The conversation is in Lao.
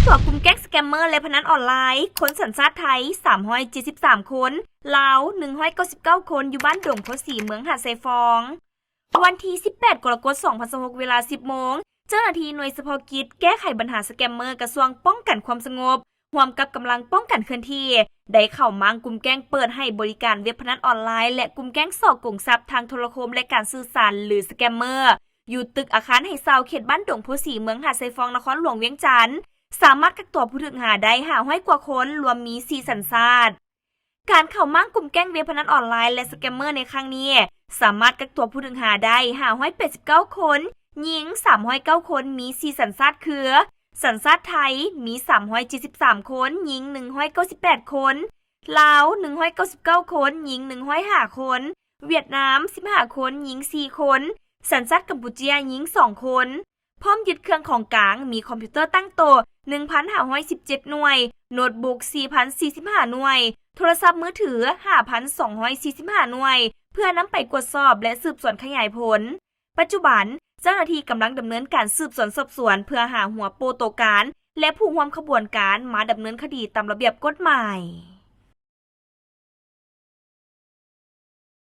ຕົວກຸ່ມແກ້ງສະແກມເມີ ແລະ ພະນັນອອນລາຍ, ຄົນສັນຊາດໄທ ສາມຮ້ອຍເຈັດສິບສາມຄົນ, ລາວ ໜຶ່ງຮ້ອຍເກົ້າສິບເກົ້າຄົນ, ຢູ່ບ້ານດົງໂພສີ ເມືອງຫາດຊາຍຟອງ. ວັນທີ ສິບແປດ ກໍລະກົດ ສອງພັນຊາວຫົກ ເວລາ ສິບໂມງ, ເຈົ້າໜ້າທີ່ໜ່ວຍສະເພາະກິດແກ້ໄຂບັນຫາສະແກມເມີ ກະຊວງປ້ອງກັນຄວາມສະຫງົບ ຮ່ວມກັບກຳລັງປ້ອງກັນເຄື່ອນທີ່ ໄດ້ເຂົ້າມ້າງກຸ່ມແກ້ງເປີດໃຫ້ບໍລິການເວັບພະນັນອອນລາຍ ແລະ ກຸ່ມແກ້ງສໍ້ໂກງຊັບທາງໂທລະຄົມ ແລະ ການສື່ສານ ຫຼື ສະແກມເມີ ຢູ່ຕຶກອາຄານໃຫ້ເຊົ່າ ເຂດບ້ານດົງໂພສີ ເມືອງຫາດຊາຍຟອງ ນະຄອນຫຼວງວຽງຈັນ, ສາມາດກັກຕົວຜູ້ຖືກຫາໄດ້ ຫ້າຮ້ອຍກວ່າຄົນ, ລວມມີ ສີ່ສັນຊາດ. ການເຂົ້າມ້າງກຸ່ມແກ້ງເວັບພະນັນອອນລາຍ ແລະ ສະແກມເມີໃນຄັ້ງນີ້ ສາມາດກັກຕົວຜູ້ຖືກຫາໄດ້ ຫ້າຮ້ອຍແປດສິບເກົ້າຄົນ, ຍິງ ສາມຮ້ອຍເກົ້າຄົນ, ມີ ສີ່ສັນຊາດຄື ສັນຊາດໄທ ມີ ສາມຮ້ອຍເຈັດສິບສາມຄົນ, ຍິງ ໜຶ່ງຮ້ອຍເກົ້າສິບແປດຄົນ, ລາວ ໜຶ່ງຮ້ອຍເກົ້າສິບເກົ້າຄົນ, ຍິງ ໜຶ່ງຮ້ອຍຫ້າຄົນ, ຫວຽດນາມ ສິບຫ້າຄົນ, ຍິງ ສີ່ຄົນ, ສັນຊາດກຳປູເຈຍ ຍິງ ສອງຄົນ. ພ້ອມຍຶດເຄື່ອງຂອງກາງ ມີຄອມພິວເຕີຕັ້ງໂຕ ໜຶ່ງພັນຫ້າຮ້ອຍສິບເຈັດໜ່ວຍ, ໂນດບຸກ ສີ່ພັນສີ່ສິບຫ້າໜ່ວຍ, ໂທລະສັບມືຖື ຫ້າພັນສອງຮ້ອຍສີ່ສິບຫ້າໜ່ວຍ ເພື່ອນຳໄປກວດສອບ ແລະ ສືບສວນຂະຫຍາຍຜົນ. ປັດຈຸບັນ, ເຈົ້າໜ້າທີ່ກຳລັງດຳເນີນການສືບສວນສອບສວນ ເພື່ອຫາຫົວໂປ້ໂຕການ ແລະ ຜູ້ຮ່ວມຂະບວນການມາດຳເນີນຄະດີຕາມລະບຽບກົດໝາຍ.